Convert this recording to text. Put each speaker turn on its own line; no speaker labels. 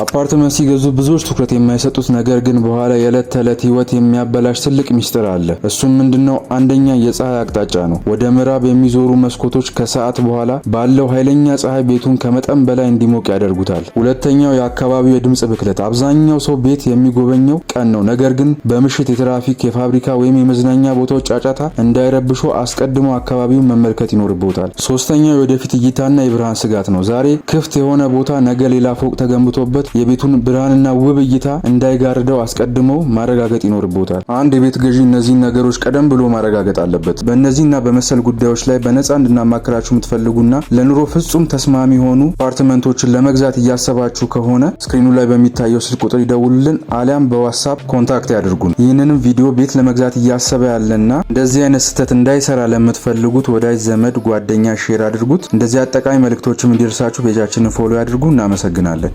አፓርትመንት ሲገዙ ብዙዎች ትኩረት የማይሰጡት ነገር ግን በኋላ የዕለት ተዕለት ህይወት የሚያበላሽ ትልቅ ሚስጥር አለ። እሱም ምንድነው? አንደኛ የፀሐይ አቅጣጫ ነው። ወደ ምዕራብ የሚዞሩ መስኮቶች ከሰዓት በኋላ ባለው ኃይለኛ ፀሐይ ቤቱን ከመጠን በላይ እንዲሞቅ ያደርጉታል። ሁለተኛው የአካባቢው የድምጽ ብክለት። አብዛኛው ሰው ቤት የሚጎበኘው ቀን ነው። ነገር ግን በምሽት የትራፊክ፣ የፋብሪካ ወይም የመዝናኛ ቦታዎች ጫጫታ እንዳይረብሹ አስቀድሞ አካባቢውን መመልከት ይኖርብዎታል። ሶስተኛው የወደፊት እይታና የብርሃን ስጋት ነው። ዛሬ ክፍት የሆነ ቦታ ነገ ሌላ ፎቅ ተገንብቶበት የቤቱን ብርሃንና ውብ እይታ እንዳይጋርደው አስቀድመው ማረጋገጥ ይኖርብዎታል። አንድ የቤት ገዢ እነዚህን ነገሮች ቀደም ብሎ ማረጋገጥ አለበት። በእነዚህና በመሰል ጉዳዮች ላይ በነፃ እንድናማክራችሁ የምትፈልጉና ለኑሮ ፍጹም ተስማሚ የሆኑ አፓርትመንቶችን ለመግዛት እያሰባችሁ ከሆነ screen ኑ ላይ በሚታየው ስልክ ቁጥር ይደውሉልን፣ አሊያም በ WhatsApp contact ያድርጉን። ይህንንም ቪዲዮ ቤት ለመግዛት እያሰበ ያለና እንደዚህ አይነት ስህተት እንዳይሰራ ለምትፈልጉት ወዳጅ ዘመድ፣ ጓደኛ share አድርጉት። እንደዚህ ጠቃሚ መልእክቶችም እንዲደርሳችሁ page ኣችንን follow ያድርጉ። እናመሰግናለን።